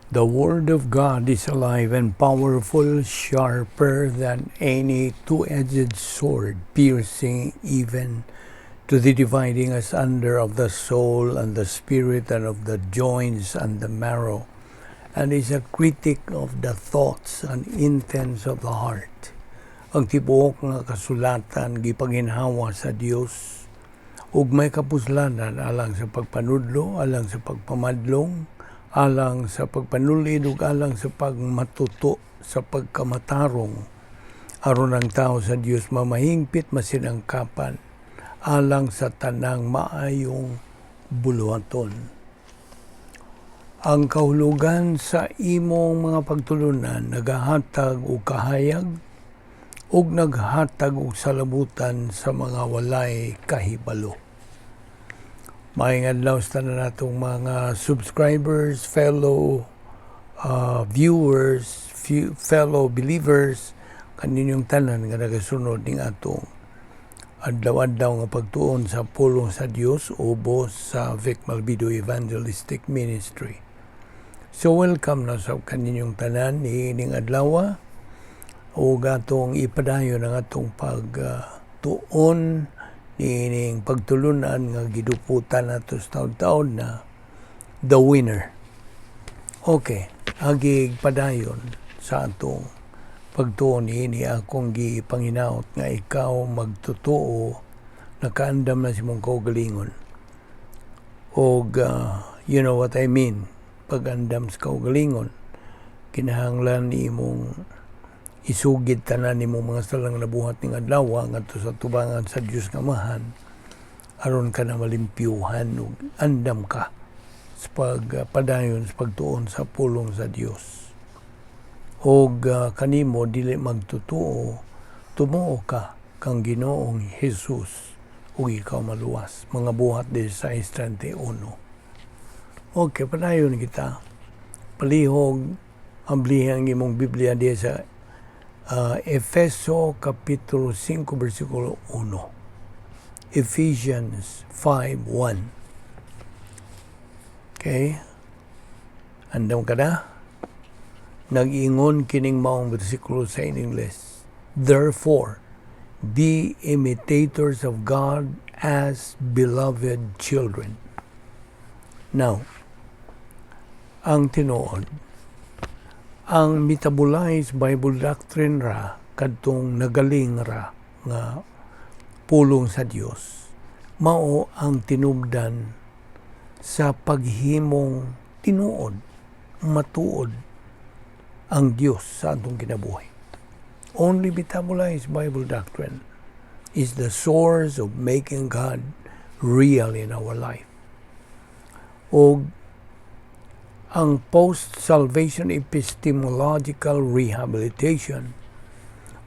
The Word of God is alive and powerful, sharper than any two-edged sword, piercing even to the dividing asunder of the soul and the spirit and of the joints and the marrow, and is a critic of the thoughts and intents of the heart. Ang tibuok nga kasulatan gipaginhawa sa Dios ug may kapuslanan alang sa pagpanudlo, alang sa pagpamadlong, alang sa pagpanulid ug alang sa pagmatuto sa pagkamatarong, aron ang tao sa Dios mamahingpit, masinangkapan alang sa tanang maayong buluhaton. Ang kahulugan sa imong mga pagtulunan nagahatag og kahayag ug naghatag og salabutan sa mga walay kahibalo. Maayong adlaw sa tanan natong mga subscribers, fellow viewers, fellow believers, kaninyong tanan nga nagasunod ning atong adlaw-adlaw nga pagtuon sa pulong sa Dios ubos sa Vic Malvido Evangelistic Ministry. So welcome na sa kaninyong tanan niining adlaw ug atong ipadayon ang atong pagtuon niining pagtulunan nga giduputan nato sa taon-taon na The Winner. Okay, agig padayon sa atong pagtuon niini, akong gipanginaot nga ikaw magtotoo nakaandam na sa imong kaugalingon. Og you know what I mean, pag-andam sa kaugalingon, kinahanglan imong isugid tanan nimong mga salang nabuhat ning adlaw ngadto sa tubangan sa Dios nga Amahan aron ka na malimpyuhan ug andam ka sa pagpadayon sa pagtuon sa pulong sa Dios. Og kanimo dili magtotoo, tumuo ka kang Ginoong Hesus ug ikaw maluwas. Mga Buhat 16:31. Okay, padayon kita. Palihog ablihan ang imong Biblia diya sa Efeso Kapitulo 5 versikulo 1. Ephesians 5:1. Okay? Andam ka na? Nag-ingon kining maong bersikulo sa in English: "Therefore, be imitators of God as beloved children." Now, ang tinuod, ang metabolized Bible doctrine ra, kadtong nagaling ra nga pulong sa Dios, mao ang tinubdan sa paghimong tinuod, matuod ang Dios sa atong kinabuhi. Only metabolized Bible doctrine is the source of making God real in our life. O ang post-salvation epistemological rehabilitation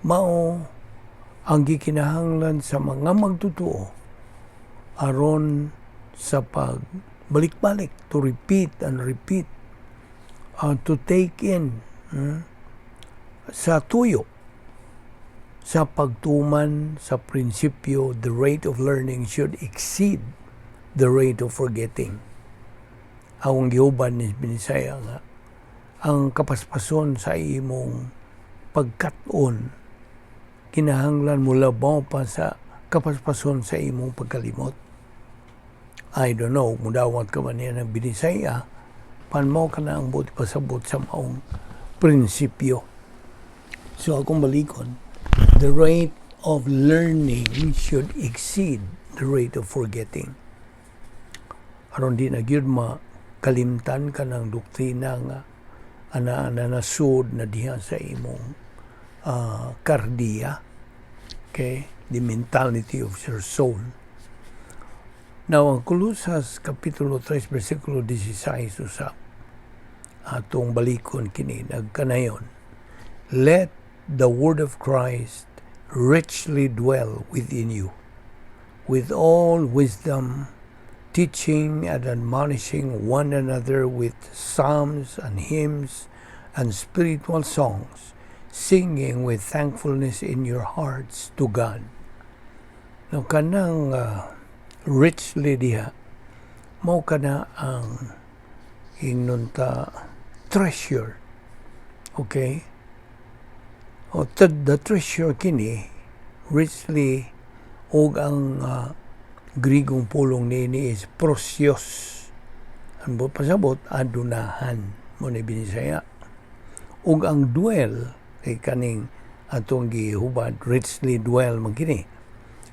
mao ang gikinahanglan sa mga magtotoo aron sa pagbalik-balik, to repeat and repeat, to take in sa tuyo sa pagtuman sa prinsipyo, the rate of learning should exceed the rate of forgetting. Akong giuban ni Binisaya nga ang kapaspason sa imong pagkat-on kinahanglan mo labaw pa sa kapaspason sa imong pagkalimot. I don't know, mudawat ka ba niya ng Binisaya, pan mo ka na ang buti pasabot sa maong prinsipyo. So akong balikon, the rate of learning should exceed the rate of forgetting. Aron di na gyud ma kalimtan ka ng doktrina nga ana-ana nasud na diha sa imong kardiya. Okay? The mentality of your soul. Now, ang Kolosas Kapitulo 3, versikulo 16 usab, atong balikon kini, nagkanayon: "Let the word of Christ richly dwell within you, with all wisdom, teaching and admonishing one another with psalms and hymns and spiritual songs, singing with thankfulness in your hearts to God." Now, kanang richly diha, mao kana ang ingnon ta Treasure. Okay? O, the treasure kini, richly, og ang Grigong pulong niini is prosios. Ang pasabot, adunahan. Mao ni Binisaya. Ug ang dwell, kay kaning atong gihubad, richly dwell man kini.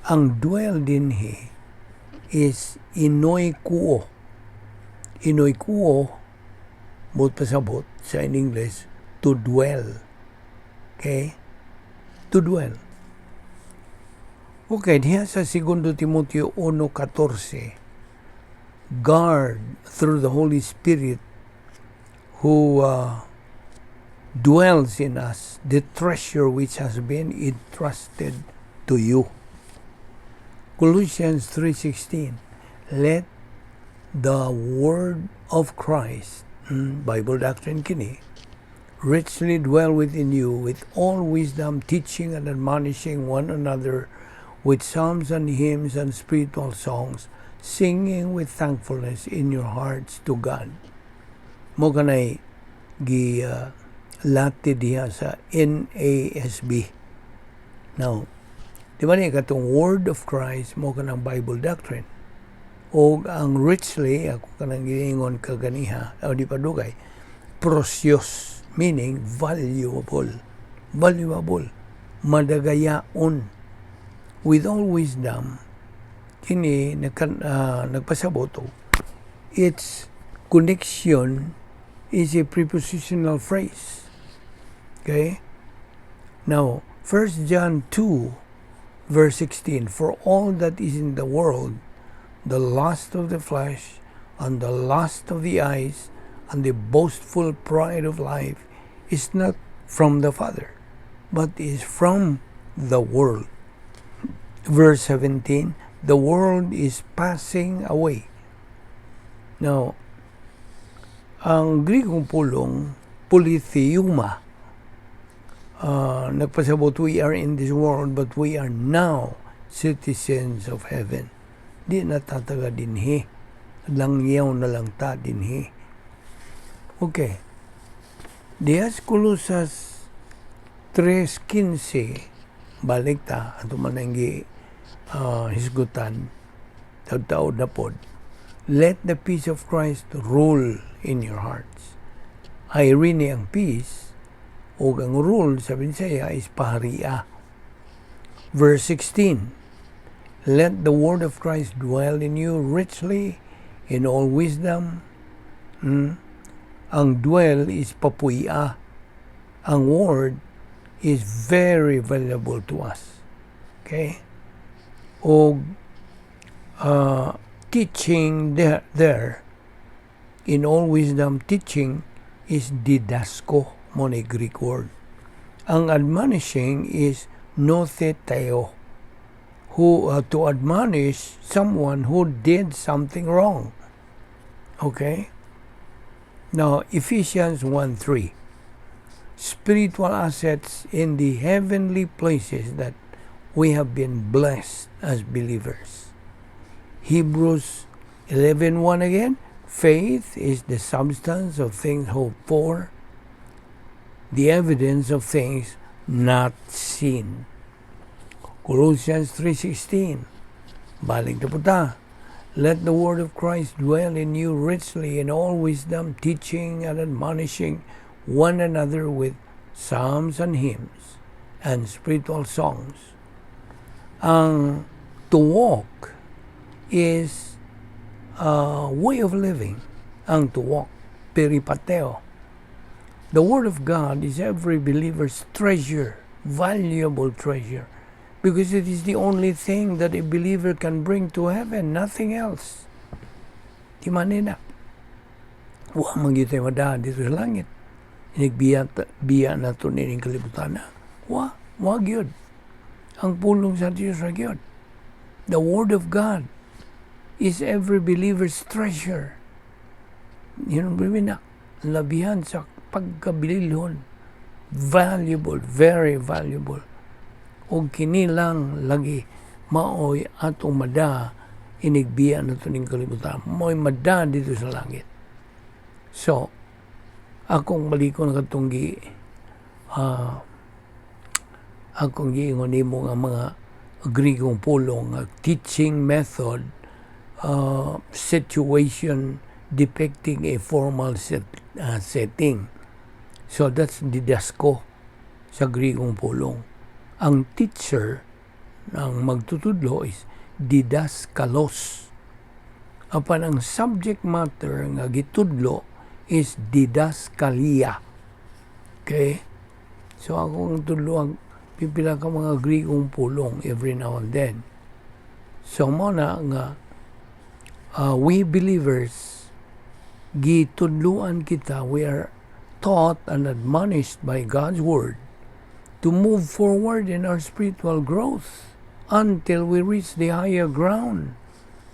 Ang dwell dinhi is enoikuo. Enoikuo, buot pasabot sa in English, to dwell. Okay? To dwell. Okay, diha sa 2 Timoteo 1:14, guard through the Holy Spirit who dwells in us the treasure which has been entrusted to you. Colossians 3:16, let the word of Christ, Bible doctrine kini, richly dwell within you with all wisdom, teaching and admonishing one another with psalms and hymns and spiritual songs, singing with thankfulness in your hearts to God. Mao kanay gi lati diha sa NASB. Now, di ba ni katong word of Christ mao kanang Bible doctrine? O ang richly, ako kanang giingon kaganiha, o di pa dugay, precious, meaning valuable. Valuable. Madagayaon. With all wisdom, kini nagpasabot og its connection is a prepositional phrase. Okay? Now, 1 John 2, verse 16, "For all that is in the world, the lust of the flesh, and the lust of the eyes, and the boastful pride of life, is not from the Father, but is from the world." Verse 17, "The world is passing away." Now, ang Grikong pulong, politeuma, nagpasabot, we are in this world, but we are now citizens of heaven. Di na ta taga dinhi. Langyaw na lang ta dinhi. Okay. Diha sa Colosas 3:15, balik ta, ato man ang gi hisgutan, taud-taud na pod. "Let the peace of Christ rule in your hearts." Irene ang peace, o ang rule sa Binsaya is paharia. Verse 16, "Let the word of Christ dwell in you richly in all wisdom." Ang dwell is papuya. Ang word is very valuable to us. Okay? O teaching there, in all wisdom, teaching is didasko, mao ni Greek word. Ang admonishing is notheteo, who to admonish someone who did something wrong. Okay? Now, Ephesians 1:3. Spiritual assets in the heavenly places that we have been blessed as believers. Hebrews 11:1 again. Faith is the substance of things hoped for, the evidence of things not seen. Colossians 3:16. Balik na po ta. "Let the word of Christ dwell in you richly in all wisdom, teaching and admonishing one another with psalms and hymns and spiritual songs." Ang to walk is a way of living. Ang to walk, peripateo. The Word of God is every believer's treasure, valuable treasure, because it is the only thing that a believer can bring to heaven, nothing else. Di man na. Wa man gyud tay mada didto sa langit. Inigbiya biya na to nining kalibutan na. Wa gyud. Ang pulong sa Dios ra gyud. The Word of God is every believer's treasure. Yun ang na. Labihan sa pagkabililhon. Valuable, very valuable. O kini lang lagi maoy atong mada inigbiya na ito ning kalibutan. Maoy mada didto sa langit. So, Akong balikon katong gi akong giingon nimo nga mga Grigong pulong nga teaching method, situation depicting a formal setting. So that's didasko sa Grigong pulong. Ang teacher, ang magtutudlo, is didaskalos. Apan ang subject matter nga gitudlo is didaskalia. Okay? So ako ang tudlo ang pipila ka mga Grigong pulong every now and then. So mao na nga we believers, gitudluan kita, we are taught and admonished by God's word to move forward in our spiritual growth until we reach the higher ground,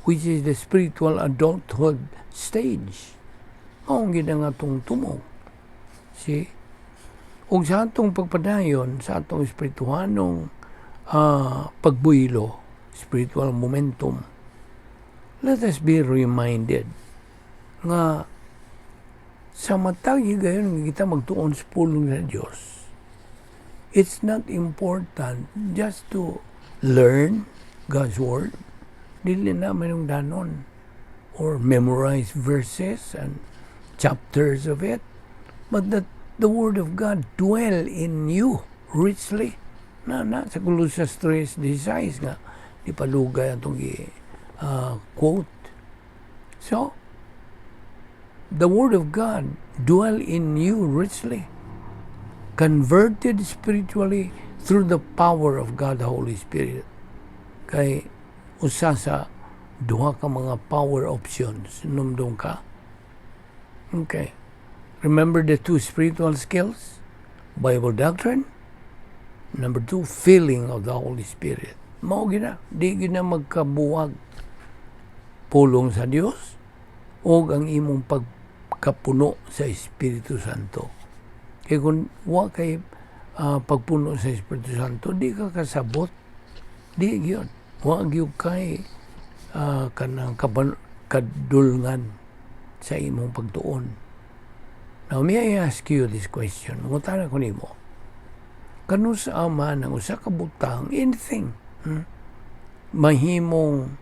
which is the spiritual adulthood stage. Mao gyud ang atong tumong. See? Ug sa atong pagpadayon, sa atong espirituhanong pagbuylo, spiritual momentum, let us be reminded nga sa matag higayon nga kita magtuon sa pulong sa Dios, it's not important just to learn God's word, dili na danon, or memorize verses and chapters of it, but that the word of God dwell in you richly. Na sa Colossus 3:16 nga di palugay atong gi quote. So, the word of God dwell in you richly, converted spiritually through the power of God the Holy Spirit. Kay usa sa duha ka mga power options, numdum ka. Okay. Remember the two spiritual skills? Bible doctrine. Number two, filling of the Holy Spirit. Mao gina, di gina magkabuwag pulong sa Dios o ang imong pagkapuno sa Espiritu Santo. Kay kung wa kay pagpuno sa Espiritu Santo, di ka kasabot. Di gyud. Wa gyud kay kanang kadulngan sa imong pagtuon. Now, may I ask you this question? Mangutana ko nimo. Kanus-a man ang usa ka butang, anything, mahimong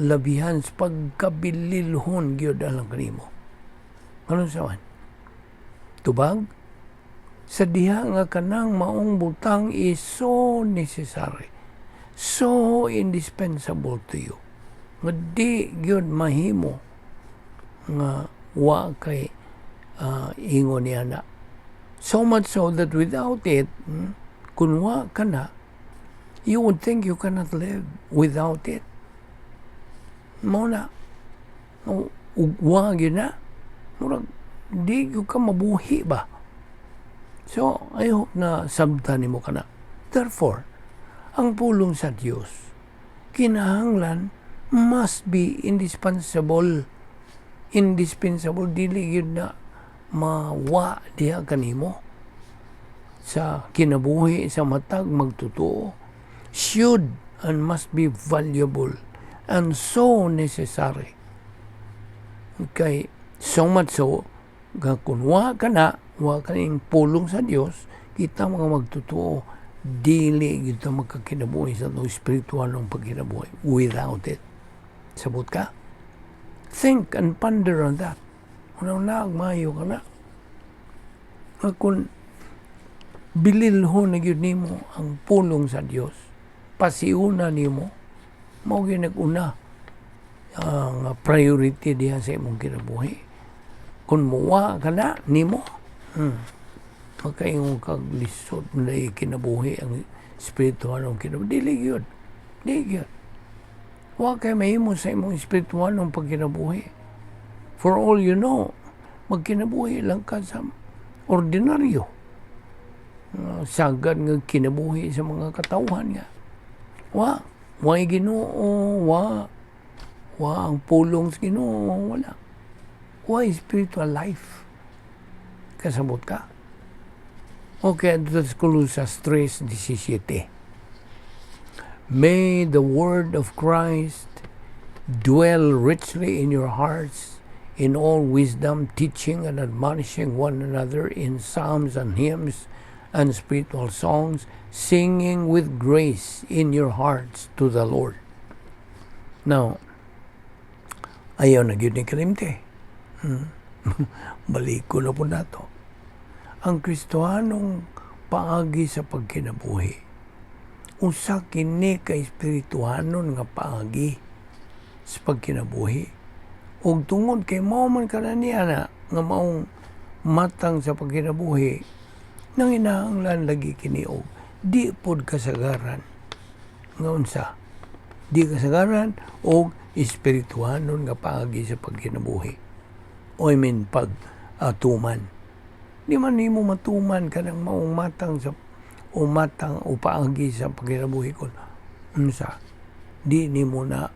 labihan sa pagkabililhon gyud alang kanimo? Kanus-a man? Tubag? Sa diha nga kanang maong butang is so necessary, so indispensable to you, nga di gyud mahimo nga wa kay ingon niya na. So much so that without it, kung wa ka na, you would think you cannot live without it. Mao na. Ug wa gyud na. Murag, di gyud ka mabuhi ba? So, I hope na sabtan nimo kana. Therefore, ang pulong sa Dios kinahanglan must be indispensable. Indispensable, dili gyud na mawa diha kanimo sa kinabuhi sa matag magtotoo. Should and must be valuable and so necessary. Kay so much so nga kung wa ka na, wa ka ning pulong sa Dios, kita mga magtotoo, dili gyud ta magkakinabuhi sa atong spiritual ng pagkinabuhi without it. Sabot ka? Think and ponder on that. Una-una, maayo ka na. Nga kung bililhon na gyud nimo ang pulong sa Dios, pasiuna nimo, mao gyud nag-una ang priority diha sa imong kinabuhi. Kung muwa ka na nimo, makaingon kag lisod na kinabuhi ang spiritual ng kinabuhi. Dili gyud. Dili gyud. Wa kay mahimo sa imong spiritual ng pagkinabuhi. For all you know, magkinabuhi lang ka sa ordinaryo. Sagad nga kinabuhi sa mga katawhan nga. Wa, wa Ginoo, wa wa ang pulong sa Ginoo, wala. Wa spiritual life. Kasabot ka? Okay, that's Colossus 3:17. May the word of Christ dwell richly in your hearts in in all wisdom, teaching and admonishing one another in psalms and hymns and spiritual songs, singing with grace in your hearts to the Lord. Now, ayaw na gyud ni kalimti. Balik ko na po nato. Ang Kristohanong paagi sa pagkinabuhi, usa kini ka espirituhanon nga paagi sa pagkinabuhi. Ug tungod kay mao man kana niya na nga maong matang sa pagkinabuhi, nanginahanglan lagi kini og di pod kasagaran nga unsa, di kasagaran og espirituhanon nga paagi sa pagkinabuhi. O I mean pag tuman. Di man nimo matuman kanang maong matang sa o matang o paagi sa pagkinabuhi kon unsa, di nimo na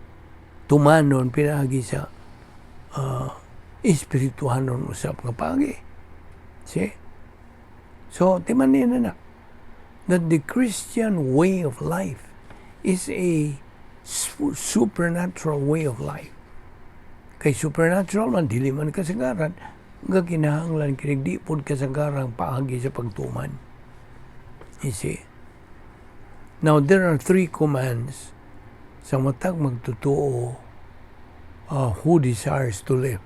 tumanon pinaagi sa espirituhanon usab nga paagi. See? So, timanin na na that the Christian way of life is a supernatural way of life. Kay supernatural man, dili man kasagaran, nga kinahanglan kini di pod kasagarang paagi sa pagtuman. You see? Now, there are three commands sa matag magtotoo who desires to live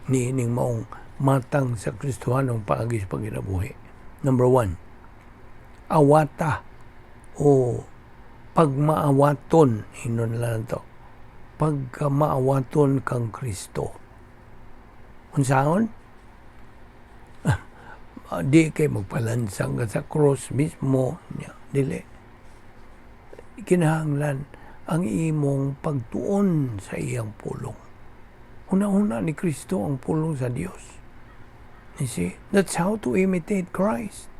niining maong matang sa Kristohanong paagi sa pagkinabuhi. Number one, awata o pagmaawaton, hinon lang to, pagkamaawaton kang Kristo. Unsaon? Di kay magpalansang ka sa cross mismo, nya, dili. Kinahanglan ang imong pagtuon sa iyang pulong. Una-una ni Kristo ang pulong sa Dios. You see? That's how to imitate Christ.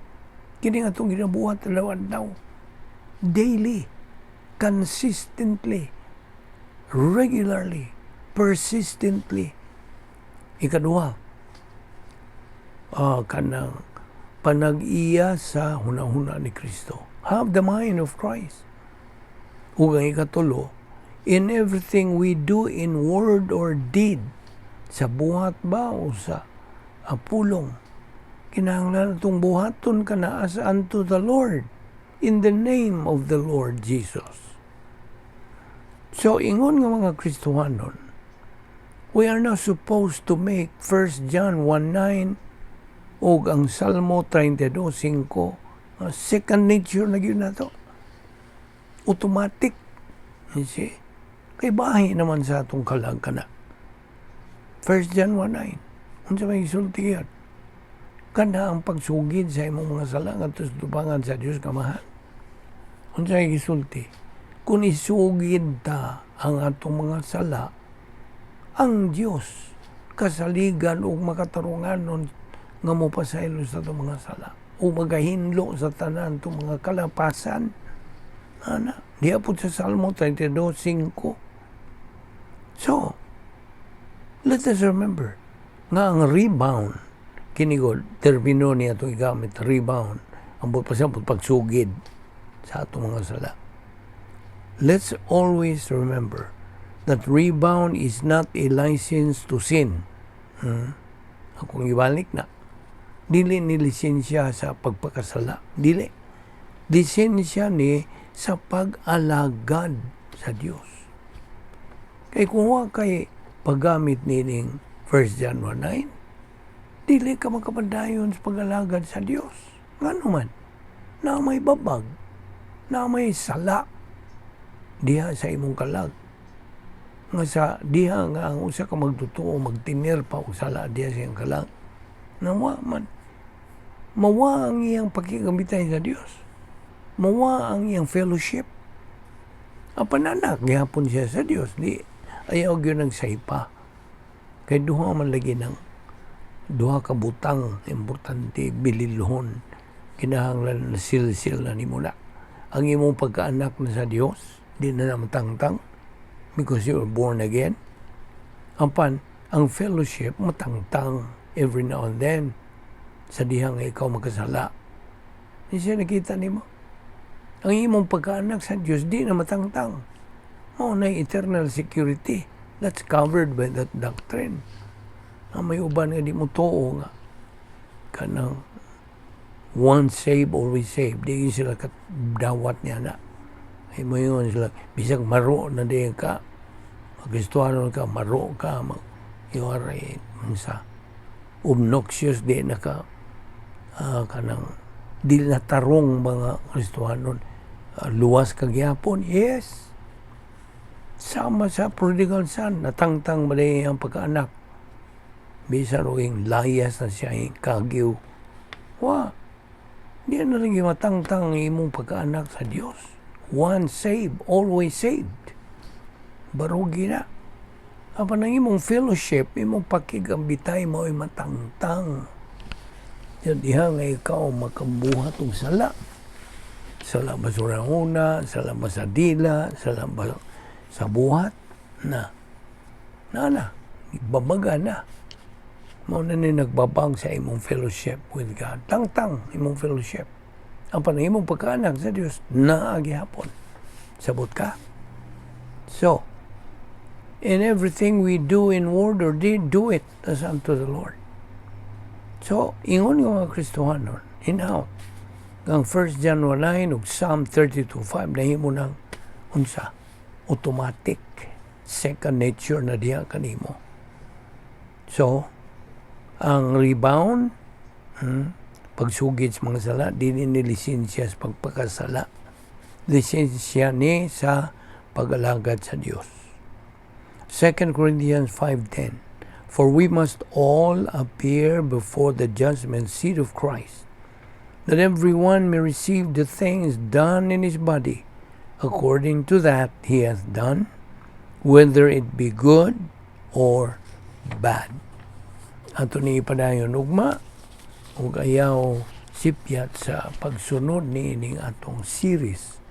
Kini nga itong ginabuhat adlaw-adlaw. Daily. Consistently. Regularly. Persistently. Ikaduha, kanang panag-iya sa hunahuna ni Kristo. Have the mind of Christ. Ug ang ikatulo, in everything we do in word or deed, sa buhat ba o sa pulong, kinahanglan itong buhaton ka na as unto the Lord, in the name of the Lord Jesus. So, ingon nga mga Kristohanon, we are now supposed to make 1 John 1:9 ug ang Salmo 32:5 second nature na gyud nato. Automatic. You see? Kay bahi naman sa atong kalag kana. 1 John 1:9. Unsa may gisulti yan? Kana ang pagsugid sa imong mga sala ngadto sa tubangan sa Dios Amahan. Unsa may gisulti? Kung isugid ta ang atong mga sala, ang Dios kasaligan ug makatarunganon nga mopasaylo sa atong mga sala o magahinlo sa tanan atong mga kalapasan. Ana, diha po sa Salmo 32:5. So, let us remember nga ang rebound, kini gud, termino niya itong igamit, rebound, ang pa siya pagsugid sa atong mga sala. Let's always remember that rebound is not a license to sin. Akong ibalik na. Dili ni lisensya sa pagpakasala. Dili. Lisensya ni sa pag-alagad sa Dios. Kay kung wa kay paggamit nining 1 John 1:9, dili ka makapadayon sa pag-alagad sa Dios. Ngano man, na may babag, na may sala diha sa imong kalag. Nga sa diha nga ang usa ka magtotoo magtinir pa og sala diha sa iyang kalag. Nawa man. Mawa ang iyang pakigamitay sa Dios. Mawa ang iyang fellowship. Ang pananak, gihapon siya sa Dios. Di, ayaw gyud ng saypa. Kay duha man lagi ng duha ka butang importante bililhon, kinahanglan na silsil na nimo na ang imong pagkaanak na sa Dios, di na na matangtang because you are born again. Apan ang fellowship matangtang every now and then sa diha nga ikaw magkasala. Di siya nakita nimo ang imong pagkaanak sa Dios di na matangtang. Mao na eternal security. That's covered by that doctrine. Na may uban nga di mo tuo nga kanang once saved, always saved. Di sila dawat niya na. Ay mo yun sila, bisag maro na di ka, magkristuano ka, maro ka, mag, you are a, unsa, obnoxious di na ka, kanang, di na tarong mga Kristuhanon, luwas ka gyapon, yes. Sama sa prodigal son, natangtang ba ang pagkaanak. Bisan og layas na siya, kagiw. Wa, di na rin matangtang ang imong pagkaanak sa Dios. Once saved, always saved. Barugi na. Apan ang imong fellowship, imong pakigambitay mo ay matangtang. Yan diha nga ikaw makabuhat og sala. Sala ba sa una, sala ba sa dila, sala ba sa buhat? Na. Na na. Babaga na. Mao na ni nagbabag sa imong fellowship with God. Tangtang imong fellowship. Ang panang imong pagkaanak sa Dios naa gihapon. Sabot ka? So, in everything we do in word or deed, do it as unto the Lord. So, ingon nga mga Kristohanon, hinaut, ang 1 John 1:9 ug Psalm 32:5 nahimo ng unsa, automatic, second nature na diha kanimo. So, ang rebound, pagsugid sa mga sala, dili ni lisensya sa pagpakasala. Lisensya ni sa pag-alagad sa Dios. 2 Corinthians 5:10: "For we must all appear before the judgment seat of Christ, that everyone may receive the things done in his body, according to that he hath done, whether it be good or bad." Ato ni ipadayon ugma ug ayaw sipyat sa pagsunod ni ining atong series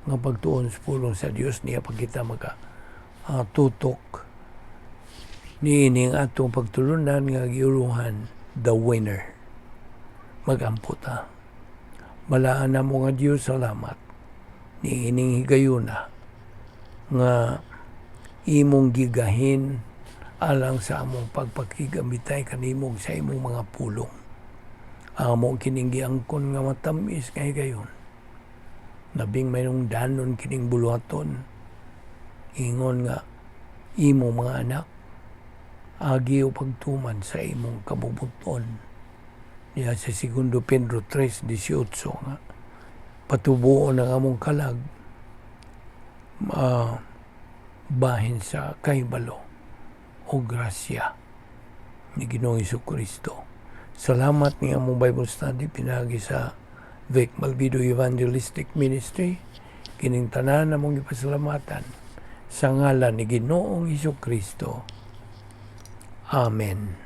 nga pagtuon sa pulong sa Dios niya pag kita maka tutok ni ining atong pagtulunan nga giuluhan "The Winner." Magampo ta. Balaan na mo nga Dios, salamat ni ining higayuna nga imong gigahin alang sa among pagpakigamitay kanimo sa imong mga pulong. Amo kining giangkon nga matamis nga higayon. Labing mayroong danon kining buluhaton. Ingon nga imo mga anak agi o pagtuman sa imong kabubuton. Niya sa Segundo Pedro 3:18 nga patubuon ang among kalag bahin sa kahibalo o grasya ni Ginoong Kristo. Salamat ni among Bible study pinagi sa Vic Malvido Evangelistic Ministry. Kining tanan among gipasalamatan sa ngalan ni Ginoong Kristo. Amen.